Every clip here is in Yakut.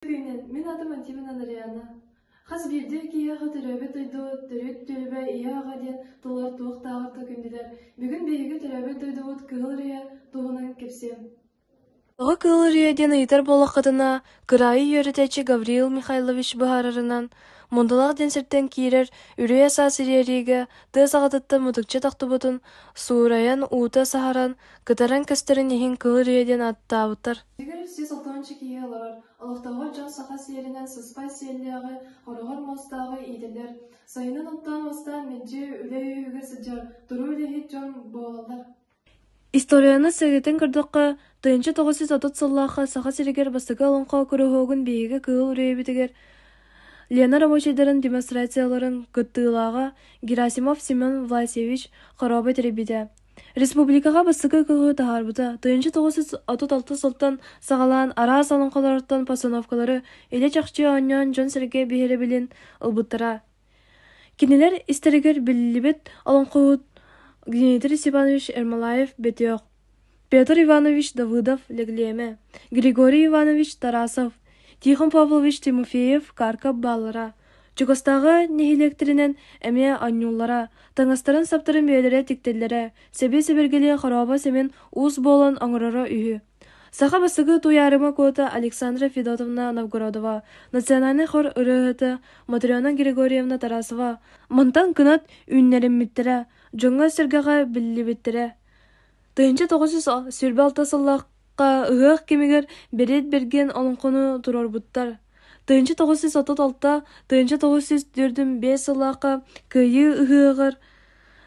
Күнүн, мин аатым Антипина Нарыйаана. Хас биирдии киһиэхэ төрөөбүт дойду, төрүт түөлбэ, ийэ-аҕа диэн тыллар туохтааҕар да күндүлэр. Бүгүн биһиги төрөөбүт дойдубут Кыһыл Үрүйэ туһунан кэпсиэм. Тоҕо Кыһыл Үрүйэ диэн ыйытар буоллаххытына, кыраайы үөрэтээччи Гавриил Михайлович быһаарарынан, Мундалаах диэн сиртэн киирэр үрүйэ саас ириэриигэ тыа саҕатыттан мутукча тохтубутун суурайан уута саһаран, кытаран көстөрүн иһин Кыһыл Үрүйэ диэн ааттаабыттар. Сиригэр 160 киһи олорор, олохтооҕор дьон саха сиэринэн сыспай сиэллээҕи, хороҕор муостааҕы иитэллэр. Сайынын оттоон-мастаан мэлдьи үлэ үөһүгэр сылдьар, туруу үлэһит дьон буолаллар. Историяны сэгэтэн көрдөххө, 1930 сыллаахха Саха сиригэр бастакы олоҥхо куруһуогун биһиги Кыһыл Үрүйэбитигэр Лена рабочайдарын демонстрацияларын кыттыылааҕа Герасимов Семен Власьевич Хоробо тэрийбитэ. Республикаҕа бастакы кыһыы таһаарбыта. 1936 сылтан саҕалаан араас олоҥхолортон постановкалары илэ-чахчы оонньоон дьон-сэргэ биһирэбилин ылбыттара. Кинилэр истэригэр биллибит олоҥхоһут Дмитрий Степанович Ермолаев-Бөтүөх, Петр Иванович Давыдов-Лэглиэмэ, Григорий Иванович Тарасов, Тихон Павлович Тимофеев-Каркап бааллара. Чугастааҕы нэһилиэктэринэн эмиэ оонньууллара, таҥастарын-саптарын бэйэлэрэ тиктэллэрэ, сэби-сэбиргэли Хорообо Сэмэн уус буолан оҥороро үһү. Саха бастакы Туйаарыма Куота Александра Федотовна Новгородова, национальнай хор ырыаһыта Матрена Григорьевна Тарасова мантан кынат үүннэриммиттэрэ, дьоҥҥо-сэргэҕэ биллибиттэрэ. 1926 сыллаахха ыһыах кэмигэр Бэриэт Бэргэн олоҥхону туруорбуттар. 1936 1945 сыллаахха Кыайыы ыһыаҕар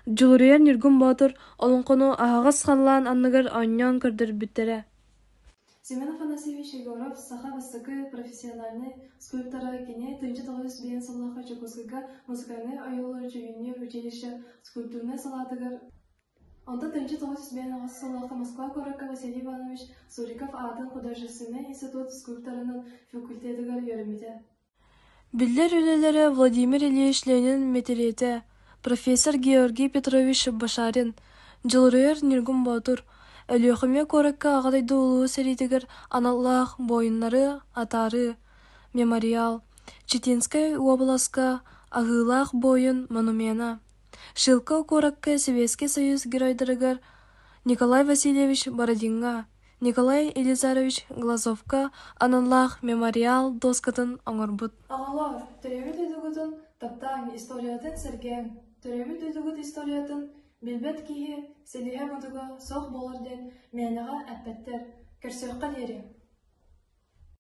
Дьулуруйар Ньургун Боотур олоҥхону аһаҕас халлаан анныгар оонньоон көрдөрбүттэрэ. Семен Афанасьевич Егоров саха бастакы профессиональнай скульптора, кини 1905 сыллаахха Дьокуускайга музыкальнай ойуулуур-дьүһүннүүр училище скульптурнай салаатыгар Онтон 1958 сыллаахха Москва куоракка Василий Иванович Суриков аатын художественнай институт скульпторынан факультетыгар үөрэммитэ. Биллэр үлэлэрэ Владимир Ильич Ленин мэтириэтэ, профессор Георгий Петрович Башарин, Дьулуруйар Ньургун Боотур, Өлүөхүмэ куоракка Аҕа дойду Улуу сэриитигэр аналлаах буойуннары атаарыы, мемориал, Читинскэй уобаласка Аһыылаах буойун монумена, Шилко куоракка Сэбиэскэй Союз геройдарыгар Николай Васильевич Бородиҥҥа, Николай Елизарович Глазовка аналлаах мемориал дуоскатын оҥорбут. Оҕолоор, төрөөбүт дойдугутун таптааҥ, историятын сэргээҥ. Төрөөбүт дойдугут историятын билбэт киһи силиһэ-мутуга суох буолар диэн мээнэҕэ эппэттэр. Көрсүөххэ диэри.